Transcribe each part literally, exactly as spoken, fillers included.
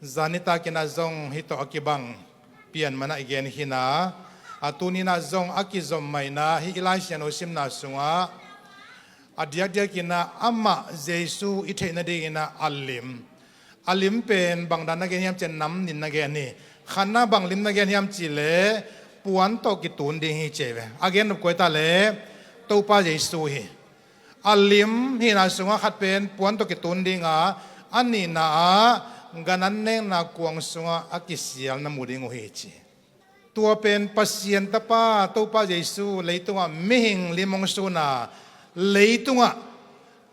Zan nitakin ah zong hih tawh a kibang pian man ah i gen hi-in ah, a tuni-in ah zong a kizom mah in ah hih i Lai Siangtho simna sungah a diakdiakin ah amah Jesu i theih nadingin ah a lim, a lim pen bang dan na gen hiam cih leh nam nih na gen hi. Khatna bang lim na gen hiam cih leh puan tawh kitun ding hi ci hi ve. A gen nop kua hi ta leh Topa Jesu hi. A lim hihna sungah khat pen puan tawh kitun ding a, a nihna ah gan an nekna kuang sungah a kisial na mu ding uh hi ci. Tua pen Pasian Tapa Topa Jesu leitungah mihing lim hong sun a, leitungah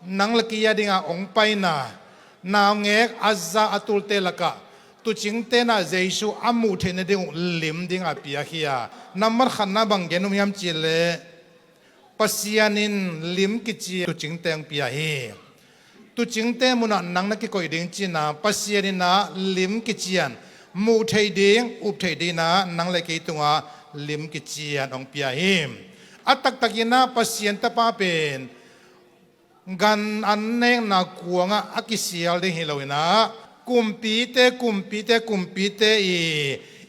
nang le kei a dingah hong paina, naungek a za a tulte lakah tuucingte in ah Jesu a muh theih nading uh lim dingah piak hi a, nambat khatna bang gen nuam hiam cih leh Pasian in lim kician tuucingte hong pia hi. Tuucingte munah nang na kikoih ding ci-in ah Pasian in ah lim kician, muh theih ding, up theih dingin ah nang le kei tungah lim kician hong pia hi. A taktakin ah Pasian Tapa pen gan an nekna kuangah a kisial ding hi lo-in ah, kumpite, kumpite, kumpite i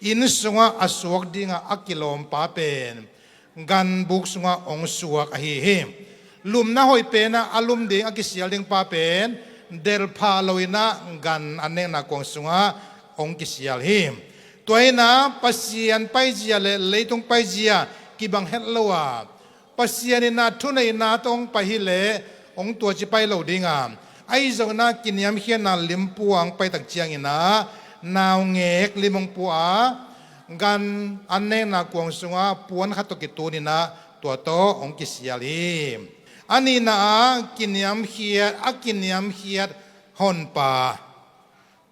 inn sungah a suak dingah a kilawmpa pen ganbuk sungah hong suak ahi hi. Lumna hoih penah a lum ding, a kisial ding pa pen delhphah lo-in ah gan an nekna kuang sungah hong kisial hi. Tua hi-in ah Pasian paizia le leitung paizia kibang het lo a, Pasian in ah thuneihna tawh hong pai hi leh hong tuaci pai lo ding a, ahi zongin ah kiniamkhiatna lim pua hong pai tak ciangin ah naungek lim hong pua a, gan an nekna kuang sungah puan khat tawh kitun in ah tua tawh hong kisial hi. A nihna ah kiniamkhiat, a kiniamkhiat honpa,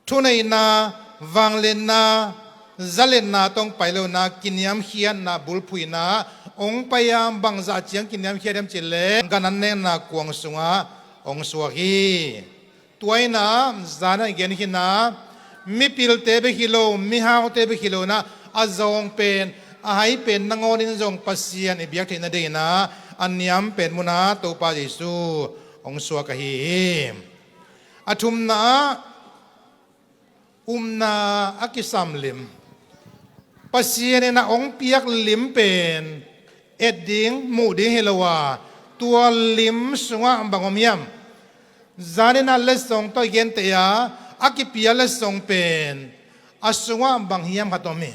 thuneihna, vangliatna, zaliatna tawh hong pai lo-in ah kiniamkhiatna bulphuhna hong pai a, bangzah ciang kiniamkhiat hiam cih leh gan an nekna kuang sungah hong suak hi. Tua hi-in ah zan-a i gen hi-in ah, mipilte bek hi lo, mihaute bek hi lo-in ah a zawng pen, a hai pen nangawnin zong Pasian i biak theih nadingin ah a niam pen munah Topa Jesu hong suak ahi hi. A thumna ah upna a kisam lim. Pasian in ah hong piak lim pen et ding, muh ding hi lo a, tua lim sungah bang om hiam? Zan in ah letsong tawh i genteh a, a kipia letsong pen a sungah bang hiam khat om hi.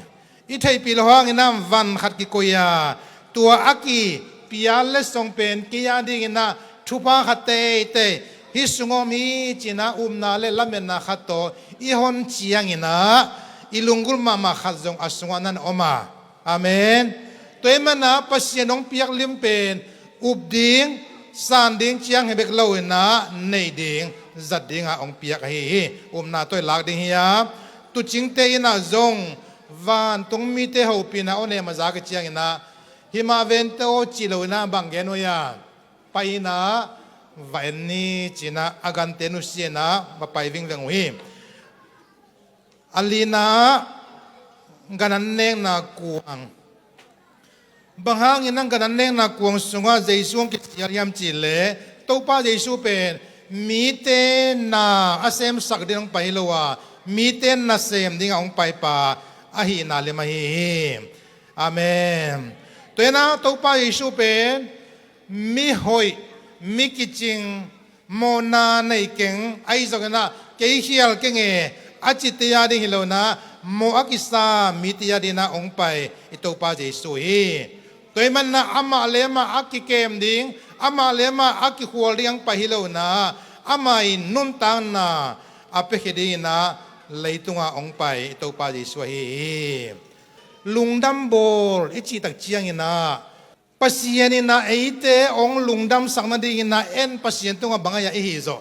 I theihpih loh hangin ah van khat kikoih a, tua a kipia letsong pen kei a dingin ah thupha khat teitei hih sungah om hi ci-in ah upna le lametna khat tawh i hon ciangin ah i lunggulh mahmah khat zong a sungah na om a. Amen. Tua ahih manin ah Pasian hong piak lim pen up ding, san ding ciang hi bek lo-in ah neih ding, zat dingah hong piak ahi hi. Upna tawh i lak ding hi a, tuucingte in ah zong vantung mite hopihna awnem a zak i ciangin ah, hih mah vente aw ci lo-in ah bang gen uh hiam? Pai in ah va en ni ci-in ah a gante nusia in ah va pai vingveng uh hi. A lina ah gan an nekna kuang. Bang hangin ah gan an nekna kuang sungah Jesu hong kisial hiam cih leh, Topa Jesu pen mite na a semsak ding hong pai hi lo a, mite nasem dingah hong paipa ahihna lim ahi hi. Amen. Tua hi-in ah Topa Jesu pen mi hoih, mi kicing, mawhna nei keng, ahi zongin ah kei khial keng e a cite a ding hi lo-in ah, mawh a kisa mite a dingin ah hong pai i Topa Jesu hi. Tua ahih manin ah amah le amah a kikem ding, amah le amah a kikhual ding hong pai hi lo-in ah, amah in nuntakna a piakhia dingin ah leitungah hong pai i Topa Jesu ahi hi. Lungdam bawl i cih tak ciangin ah, Pasian in ah eite hong lungdamsak nadingin ah en Pasian tungah bang a ihi zawh?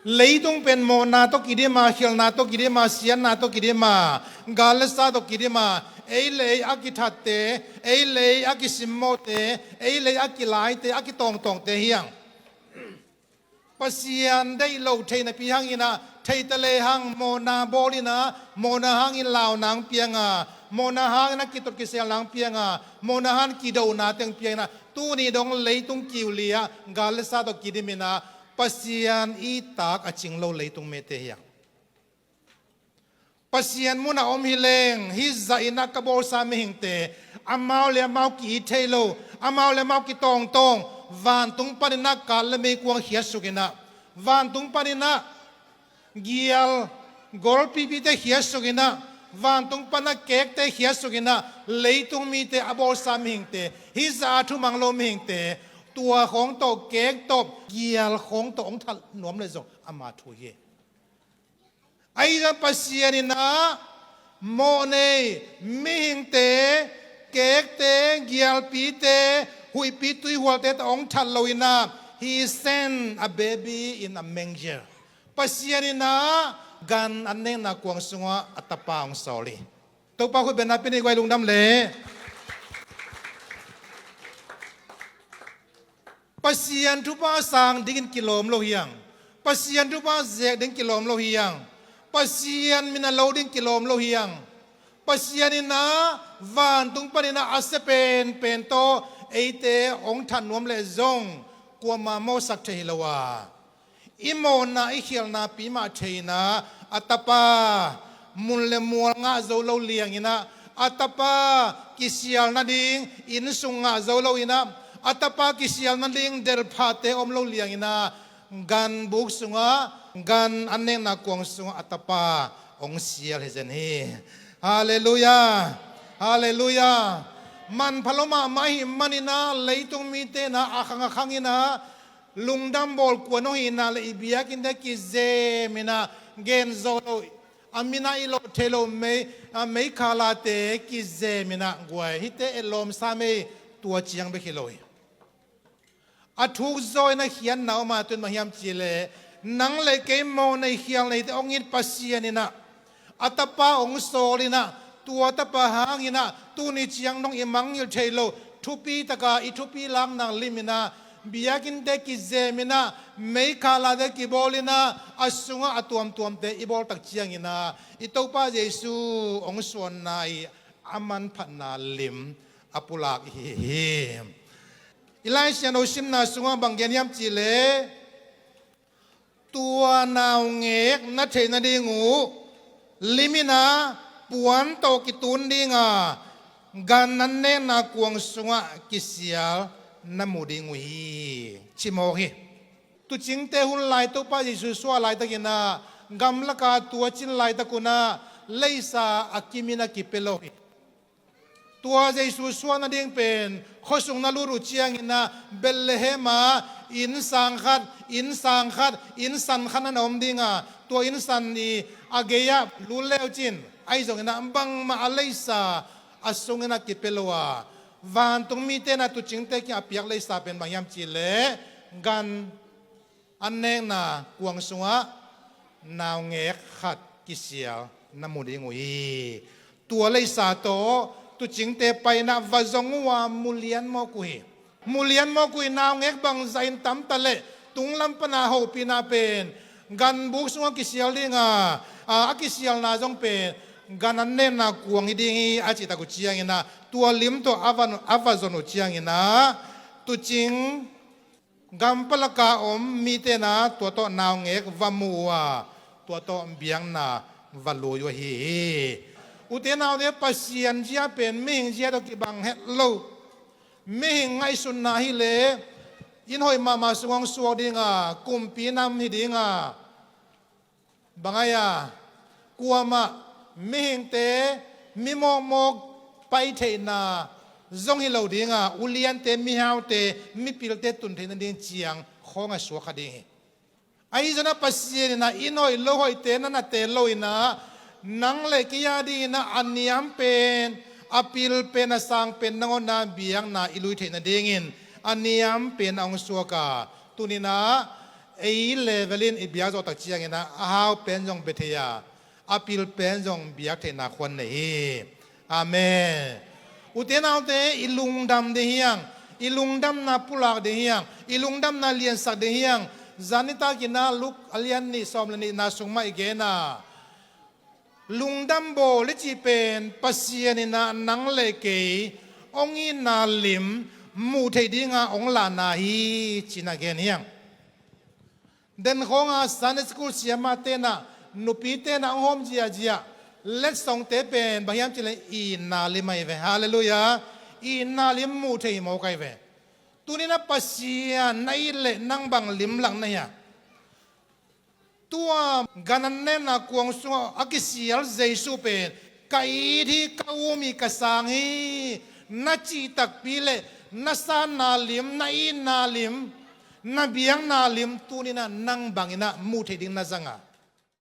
Leitung pen mawhna tawh kidim a, khialhna tawh kidim a, siatna tawh kidim a, gal le sa tawh kidim a, ei le ei a kithatte, ei le ei a kisimmawhte, ei le ei a kilaite, a kitawngtawngte hi hang. Pasian deih lo thei napi hangin ah, thei ta lehang mawhna bawl in ah, mawhna hangin launa hong piang a, mawhna hangin a kitot kiselna hong piang a, mawhna hangin kidona teng piang in ah, tuni dong leitung kiu li ah gal le sa tawh kidim in ah, Pasian i tak a cing lo leitung mite hi hang. Pasian munah om hi leng, hih zah inah ka bawlsa mihingte, amau le amau ki-it thei lo, amau le amau kitawngtawng, vantung paninah kat le meikuang khiatsukinah, vantung paninah gial golpipite khiatsukinah, vantung panah kekte khiatsukinah, leitung mite a bawlsa mihingte, hih zah a thumang lo mihingte, tua khawng tawh, kek tawh, gial khawng tawh hong that nuam leh zong ama thu hi. Ahi zong Pasian inah mawhnei mihingte, kekte, gialpite, huihpi tuihualte tawh hong that loinah, He sent a baby in a manger. Pasian inah gan an nekna kuang sungah a tapa hong sawl hi. Topa khut bengna pia ni, guai, lungdam le. Pasian thupha sang dingin kilawm lo hi hang. Pasian thupha zek ding kilawm lo hi hang. Pasian min a lo ding kilawm lo hi hang. Pasian inah vantung paninah a sia penpen tawh eite hong that nuam leh zong kuamah mawhsak thei hi lo a, i mawhna i khialhna pi mah thei inah, a tapa mun le mual ngah zo lo lianginah, a tapa kisial nading innsung ngah zo loinah, a tapa kisial nading delhphahte om lo lianginah, ganbuk sungah, gan an nekna kuang sungah a tapa hong sial hi zen hi. Halleluiah. Halleluiah. Manpha lo mahmah ahih maninah, leitung mite inah a khang a khanginah, lungdam bawl kuan hong hihna le i biakinnte kizeminah gen zo lo, a minah i lawh thei lo mei, a meikhalate kizeminah, guai, hihte etlawm sa mei, tua ciang bek hi lo hi. A thuk zaw inah khiatna om a, tun bang hiam cihleh, nang le kei mawhnei khialhneite hong it Pasian inah, a tapa hong sawl inah, tua tapa hanginah tuni ciang dong i mangngilh thei lo thupi taka i thupi lakna liminah, biakinnte kizeminah, meikhalate kibawlinah, a sungah a tuamtuamte i bawl tak cianginah, i Topa Jesu hong suanna i a manphatna lim a pulak i hi hi. I Lai Siangtho simna sungah bang gen hiam cihleh, tua naungek na theih nading uh liminah puan tawh kitun dinga, gan an nekna kuang sungah kisial na mu ding uh hi, ci mawk hi. Tuucingte hun lai Topa Jesu suah laitakinah, gamlaka tuacin laitakunah, leisa a kimin a kipia lo hi. Tua Jesu suah nading pen khuasung na lut uh cianginah, Bethlehem ah innsang khat, innsang khat, innsan khat na om dinga, tua innsan i a gei-ah lut le uh cin, ahi zonginah bangmah a leisa a sunginah kipia lo a, vantung mite inah tuucingte kiang a piak leisa pen bang hiam cihleh, gan an nekna kuang sungah naungek khat kisial na mu ding uh hi. Tua leisa tawh tuucingte pai inah va zong uh a, mu lian mawk uh hi. Mu lian mawk uh hi. Naungek bangzahin tam taleh, tunglam pana hopihna pen ganbuk sungah kisial dinga, a, a kisialna zong pen gan an nekna kuang hi ding hi, a cihtak uh cianginah, tua lim tawh a va, a va zon uh cianginah, tuucing gam palaka om mite inah tua tawh naungek va mu uh a, tua tawh biakna va lui uh ahi hi. Ute naute, Pasian zia pen mihing zia tawh kibang het lo. Mihing ngaihsutna hileh, inn hoih mahmah sungah hong suak dinga, kumpi nam hi dinga, bang ai-a, kuamah mihingte, mi mawkmawk pai theihna zong hi lo dinga, uliante, mihaute, mipilte tun theih nading ciang khawng a suak kha ding hi. Ahi zonah Pasian inah inn hoih lo hoihte na na teel loinah, nang le kei a dinginah a niam pen, a pil pen, a sang pen nangawnah biakna i lui theih nadingin a niam pen a hong suak a, tuninah ei level in i biak zawh tak cianginah a hau pen zong bia thei a, a pil pen zong biak theihna khuan nei hi. Amen. Ute naute, i lungdam ding hi hang, i lungdamna pulak ding hi hang, i lungdamna liansak ding hi hang. Zan nitakinah Luke a lian nih, sawm le nihna sung mah i gen a, lungdam bawl i cih pen Pasian inah nang le kei hong itna lim muh theih dinga hong lahna hi, cinah gen hi hang. Den khawnga Sunday school siamahte inah, nupite inah hong hawm ziahziah, Letsongte pen bang hiam cih leh itna lim ahi ve. Halleluiah. Itna lim muh theih mawk ahi ve. Tuni-in ah Pasian na it leh nang bang lim lak na hia? Tua gan an nenna kuang sungah a kisial Jesu pen, "Ka it hi, ka um hi, ka sang hi," na cih takpi leh na sanna lim, na itna lim, na biakna lim tuni-in ah nang bangin ah muh theih ding na zang a?